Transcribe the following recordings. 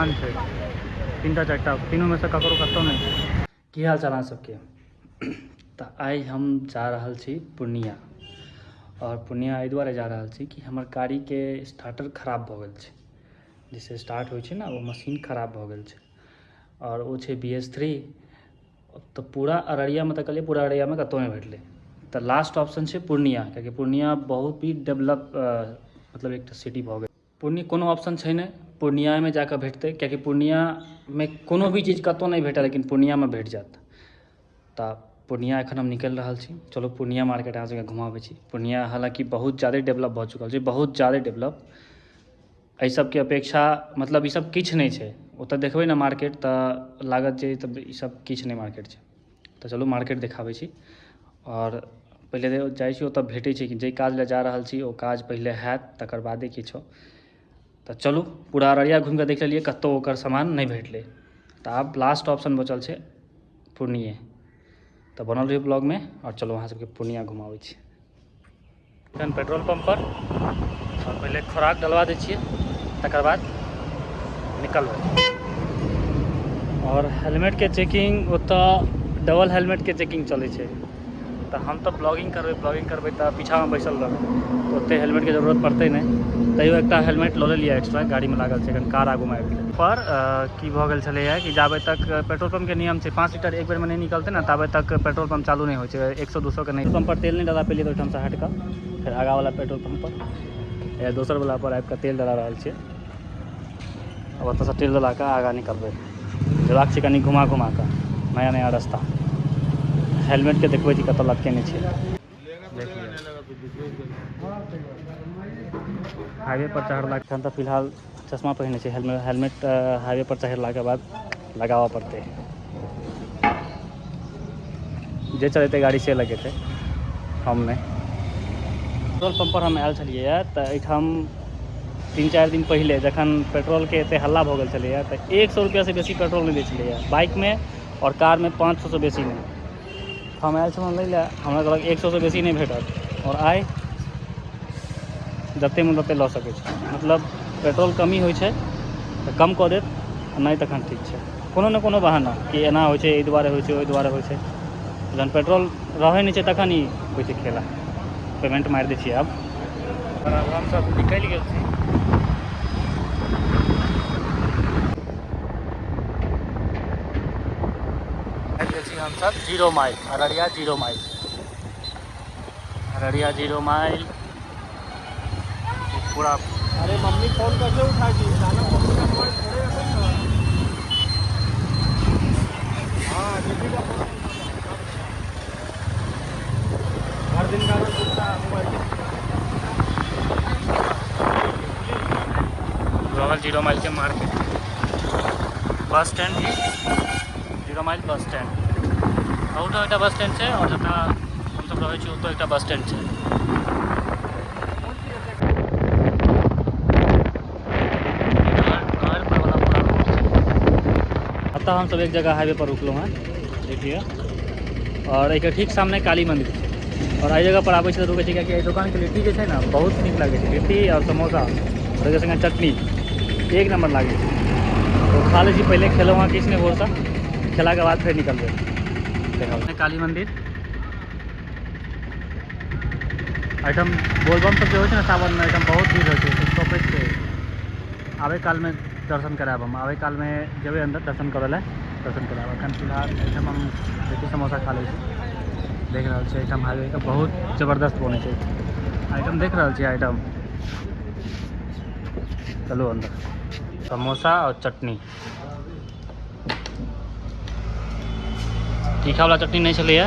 दोकान छै, तीनटा चारिटा, तीनूमे सँ ककरो कतहु नहि छै। की हाल चाल अहाँ सबके? तऽ आइ हम जा रहल छी पूर्णिया, आओर पूर्णिया एहि दुआरे जा रहल छी कि हमर गाड़ीके स्टार्टर खराब भऽ गेल छै। जाहिसँ स्टार्ट होइ छै ने, ओ मशीन खराब भऽ गेल छै, आओर ओ छै BS3। तऽ पूरा अररियामे तऽ कहलियै, पूरा अररियामे कतहु नहि भेटलै, तऽ लास्ट ऑप्शन छै पूर्णिया, कियाकि पूर्णिया बहुत ही डेवलप मतलब एकटा सिटी भऽ गेल। पूर्णिया कोनो ऑप्शन छै नहि, पूर्णियामे जाकऽ भेटतै, कियाकि पूर्णियामे कोनो भी चीज कतहु नहि भेटत, लेकिन पूर्णियामे भेट जायत। तऽ पूर्णिया एखन हम निकलि रहल छी। चलू पूर्णिया मार्केट अहाँ सबके घुमाबै छी। पूर्णिया हालाँकि बहुत ज्यादे डेवलप भऽ चुकल छै, बहुत ज्यादे डेवलप। एहि सबके अपेक्षा मतलब ई सब किछु नहि छै। ओतऽ देखबै ने मार्केट तऽ लागत जे ई सब किछु नहि मार्केट छै। तऽ चलू मार्केट देखाबै छी। आओर पहिले जाइ छी, ओतऽ भेटै छै कि जाहि काज लए जा रहल छी ओ काज पहिले हैत, तकर बादे किछो। तऽ चलू पूरा अररिया घुमिकऽ देख लेलियै, कतहु ओकर सामान नहि भेटलै। तऽ आब लास्ट ऑप्शन बचल छै पूर्णिये। तऽ बनल रहियौ ब्लॉगमे, आओर चलू अहाँ सबके पूर्णिया घुमाबै छी। एखन पेट्रोल पम्प पर आओर पहिले खोराक डलवा दै छियै, तकर बाद निकलबै। आओर हेलमेटके चेकिंग ओतऽ डबल हेलमेटके चेकिंग चलै छै। तऽ हम तऽ ब्लॉगिंग करबै, ब्लॉगिंग करबै तऽ पीछामे बैसल रहबै, तऽ ओतेक हेलमेटके जरूरत पड़तै नहि। तैयो एकटा हेलमेट लऽ लेलियै एक्स्ट्रा, गाड़ीमे लागल छै, एखन कार आगूमे आबि गेलै। पर की भऽ गेल छलैए कि जाबे तक पेट्रोल पम्पके नियम छै 5 लीटर एक बेरमे नहि निकलतै ने ताबे तक पेट्रोल पम्प चालू नहि होइ छै। 100-200 के नहि। पम्प पर तेल नहि डला पेलियै, तऽ ओहिठामसँ हटि कऽ फेर आगाँवला पेट्रोल पम्प पर या दोसरवला पर आबि कऽ तेल डला रहल छियै। आब ओतऽसँ तेल डला कऽ आगाँ निकलबै। जेबाक छै कनि घुमा घुमा कऽ, नया नया रास्ता। हेलमेटके देखबै छी कतऽ लटकेने छै, देख लिअ। हाईवे पर चढ़ला एखन तऽ फिलहाल चश्मा पहिने छै, हेलमेट हाईवे पर चढ़लाके बाद लगाबऽ पड़तै। जे चलेतै गाड़ी से लगेतै, हम नहि। पेट्रोल पम्प पर हम आयल छलियै तऽ एहिठाम 3-4 दिन पहिले जखन पेट्रोलके एते हल्ला भऽ गेल छलैए तऽ 100 रुपैआसँ बेसी पेट्रोल नहि दै छलैए बाइकमे, आओर कारमे 500 बेसी नहि। हम आयल छलहुँ लै लए, हमरा कहलक 100 बेसी नहि भेटत, आओर आइ जते मन तते लऽ सकै छी। मतलब पेट्रोल कमी होइ छै तऽ कम कऽ देत, नहि तखन ठीक छै। कोनो ने कोनो बहाना कि एना होइ छै, एहि दुआरे होइ छै, ओहि दुआरे होइ छै। जहन पेट्रोल रहै नहि छै तखन ई होइ छै खेला। पेमेंट मारि दै छियै आब। आब हमसब निकलि गेल छी। आबि गेल छी हमसब 0 mile, Araria 0 mile, Araria 0 mile पूरा। अरे मम्मी फोन कैसे उठाएगी? साला मम्मी का मोबाइल थोड़े रखो ना। हाँ, दीदी का फोन हर दिन का रोज उठता मोबाइल। रहल 0 माइल के मार्केट, बस स्टैंड भी 0 माइल बस स्टैंड। ओतऽ एकटा बस स्टैंड छै, आओर जतऽ हमसब रहै छी ओतऽ एकटा बस स्टैंड छै। अतः हमसब एक जगह हाईवे पर रुकलहुँ हँ, देखिए, और एकर ठीक सामने काली मंदिर छै। और एहि जगह पर आबै छै तऽ रुकै छै, कियाकि एहि दोकानके लिट्टी जे छै ने बहुत नीक लागै छै। लिट्टी और समोसा और एकर संगे चटनी एक नंबर लागै छै। तो खा लै छी पहिले, खेलहुँ हँ किछु नहि भोरसँ, खेलाके बाद फेर निकलबै। देखो काली मंदिर, एहिठाम बोलबम सब जे होइ छै ने सावनमे, एहिठाम बहुत भीड़ होइ छै, स्टॉपेज छै। आबै कालमे दर्शन करायब, हम आबै कालमे जेबै अन्दर दर्शन करऽ लए, दर्शन करायब। एखन फिलहाल एहिठाम हम लिट्टी समोसा खा लै छी। देख रहल छी एहिठाम हाईवे के बहुत जबरदस्त बनै छै आइटम, देख रहल छी आइटम। चलू अन्दर, समोसा और चटनी। तीखा वाला चटनी नहि छलैए,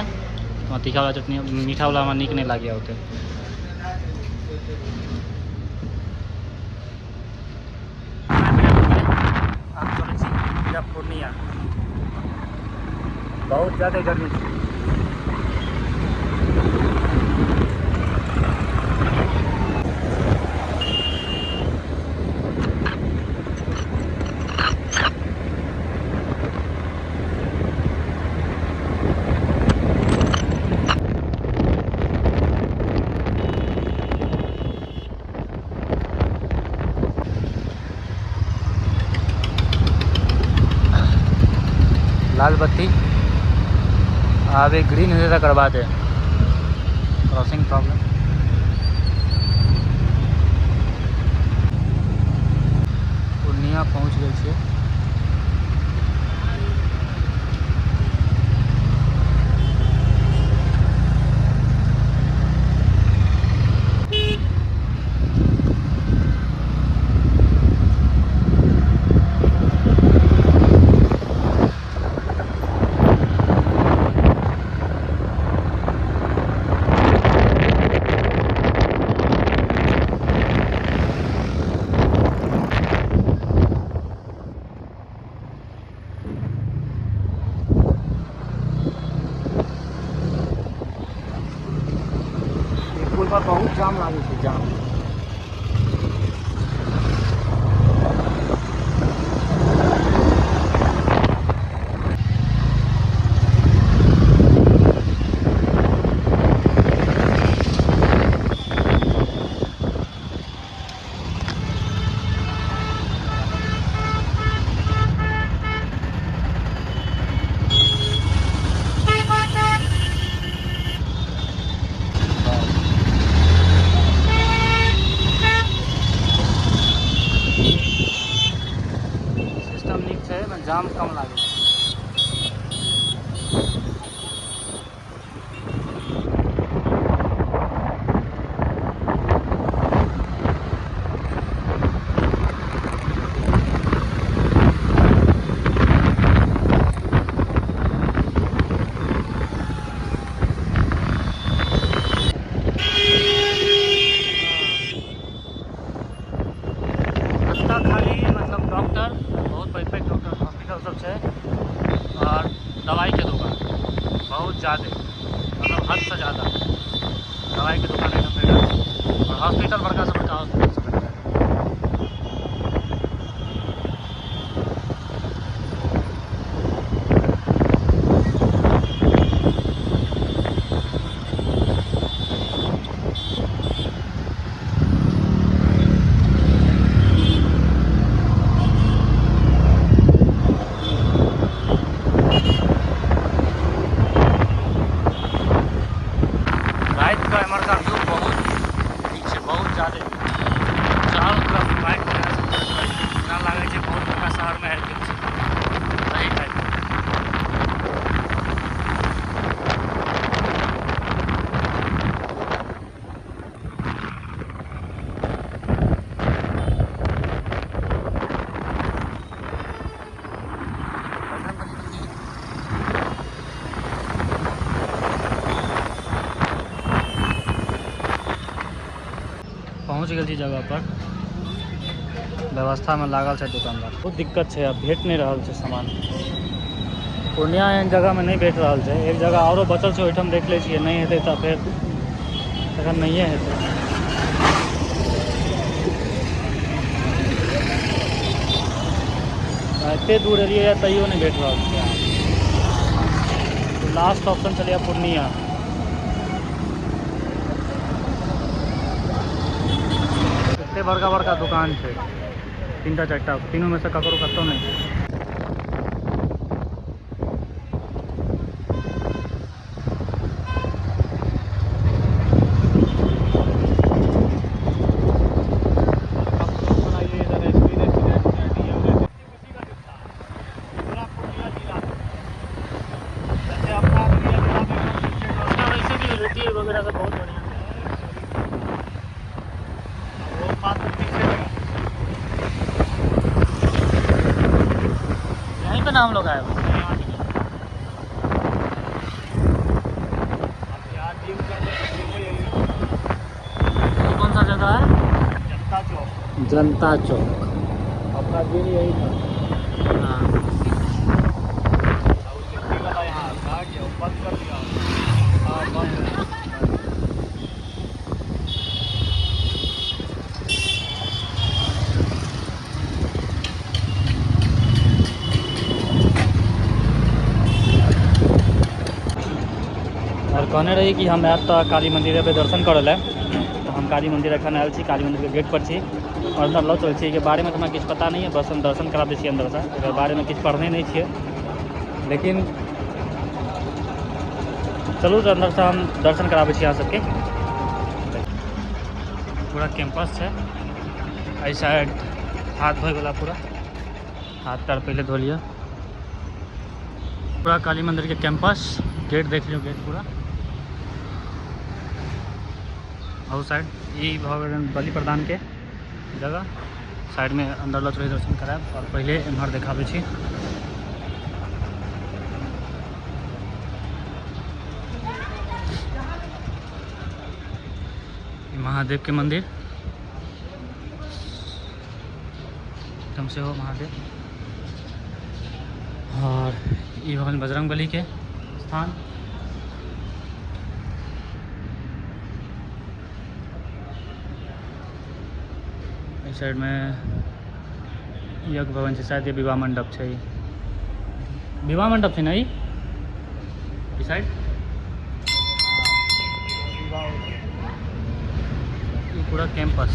हमरा तीखा वाला चटनी मीठा वाला हमरा नीक नहि लागैए ओते। आब चलै छी सीधा पूर्णिया। बहुत ज्यादा गर्मी छै। लाल बत्ती आब एक ग्रीन हेतै तकर बादे क्रॉसिंग प्रॉब्लम। पूर्णिया पहुँच गेल छियै। पुल पर बहुत जाम लागै छै, जाम। सिस्टम नीक छै, जाम कम लागै छै। रास्ता खाली, मतलब डॉक्टर बहुत पैघ पैघ डॉक्टर हॉस्पिटल सब छै और दवाई के दुकान बहुत ज़्यादा, मतलब हद से ज़्यादा दवाई के दुकान एकदम भेटत और हॉस्पिटल बड़का से बड़का हॉस्पिटल सब भेटत। रात का एम्हरका व्यू बहुत नीक छै, बहुत ज़्यादा चारू तरफ लाइट वगैरह सब जरैत रहै छै, जेना लागै छै बहुत बड़का शहरमे आबि गेल छी तही टाइपके। पहुँच गेल छी जगह पर, व्यवस्थामे लागल छै दुकानदार। बहुत दिक्कत छै, आब भेट नहि रहल छै सामान। पूर्णिया एहन जगहमे नहि भेट रहल छै। एक जगह औरो बचल छै, ओहिठाम देख लै छियै, नहि हेतै तऽ फेर तखन नहिए हेतै। एते दूर एलियै तैयो नहि भेट रहल छै। लास्ट ऑप्शन छलैए पूर्णिया। एते बड़का बड़का दुकान छै, तीनटा चारिटा, तीनूमे से ककरो कतहु नहि छै। वैसे भी रोटी वगैरह सब बहुत बढ़िया है। यहीं पे ना हम लोग आए हुए। कौन सा जगह है? जनता चौक। जनता चौक। अपना जिम यही था। हाँ। यहाँ बंद कर दिया। हाँ बंद। और कहने रही कि हम आयब तऽ काली मंदिर पे दर्शन करऽ लए, तऽ हम काली मंदिर एखन आयल छी, काली मंदिरके गेट पर छी और अंदर लऽ चलै छी। एहिके बारेमे तऽ हमरा किछु पता नहि है, बस हम दर्शन करा दै छी अंदरसँ। एकर बारेमे किछु पढ़ने नहि छियै, लेकिन चलू तऽ अन्दरसँ हम दर्शन कराबै छी अहाँ सबके। पूरा कैंपस छै। एहि साइड हाथ धोइवला, पूरा हाथ पैर पहिले धो लिअ। पूरा काली मंदिरके कैंपस, गेट देख लियौ, गेट पूरा। अहू साइड ई भऽ गेल बलि प्रदानके जगह। साइडमे अन्दर लऽ चलै दर्शन करायब। आओर पहिले एम्हर देखाबै छी। ई महादेव के मंदिर, एकदम से हो महादेव। और ई भगवान बजरंग बली के स्थान। एहि साइड में यज्ञ भवन छै, शायद ये विवाह मंडप छै। विवाह मंडप छै ने ई? ई साइड ई पूरा कैंपस।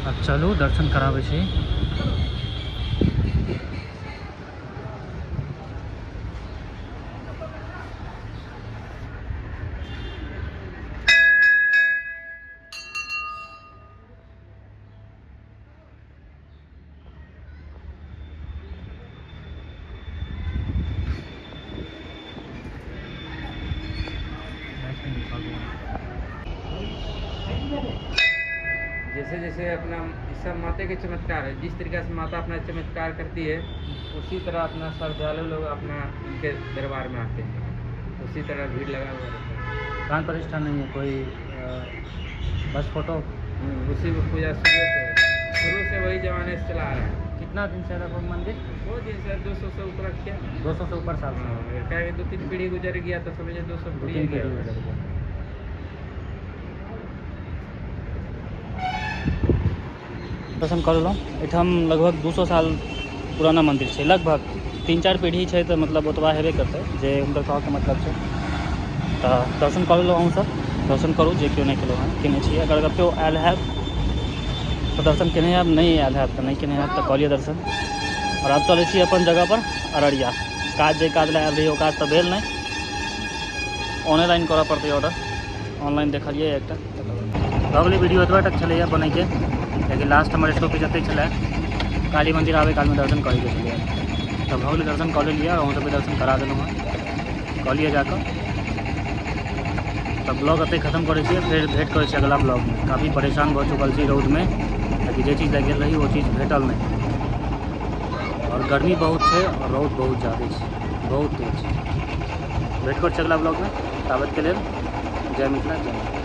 अब चलू दर्शन कराबै छी। जैसे जैसे अपना सब माता के चमत्कार है, जिस तरीके से माता अपना चमत्कार करती है उसी तरह अपना श्रद्धालु लोग अपना इनके दरबार में आते हैं, उसी तरह भीड़ लगा हुआ रहता है। प्राण प्रतिष्ठा नहीं है कोई, बस फोटो। उसी में पूजा शुरू से, शुरू से वही जमाने से चला आ रहा है। कितना दिन से लगभग मंदिर? वो दिन से 200 से ऊपर क्या? 200 से ऊपर साल से। हाँ, क्या है, 2-3 पीढ़ी गुजर गया तो समझिए 200 दो पीढ़ी तीन गया। पीढ़ी गुजर गया। दर्शन कऽ लेलहुँ। एहिठाम लगभग 200 साल पुराना मंदिर छै, लगभग 3-4 पीढ़ी छै, तऽ मतलब ओतबा हेबे करतै जे हुनकर कहऽके मतलब छै। तऽ दर्शन कऽ लेलहुँ, अहूँसब दर्शन करू जे केओ नहि केलहुँ हँ, केने छियै। अगर केओ आयल हैब तऽ दर्शन केने हैब, नहि आयल हैब तऽ नहि केने हैब, तऽ कऽ लिअ दर्शन। आओर आब चलै छी अपन जगहपर अररिया। काज जे काज लए आयल रही ओ काज तऽ भेल नहि, ऑनलाइन करऽ पड़तै ऑर्डर। ऑनलाइन देखलियै एकटा। भऽ गेलै वीडियो एतबा तक छलैए बनैके, लेकिन लास्ट हमर स्टॉपेज एतै छलै, काली मंदिर आबै कालमे दर्शन करैके छलैए। तऽ भऽ गेलै दर्शन कऽ लेलियै, अहूँ सबके दर्शन करा देलहुँ हँ, कऽ लिअ जाकऽ। तऽ ब्लॉग एतै खतम करै छियै, फेर भेँट करै छियै अगिला ब्लॉगमे। काफी परेशान भऽ चुकल छी रौदमे, कियाकि जे चीज लए गेल रही ओ चीज भेटल नहि, आओर गर्मी बहुत छै आओर रौद बहुत ज्यादे छै, बहुत तेज छै। भेँट करै छियै अगिला ब्लॉगमे, ताबतके लेल जय मिथिला, जय मैथिली।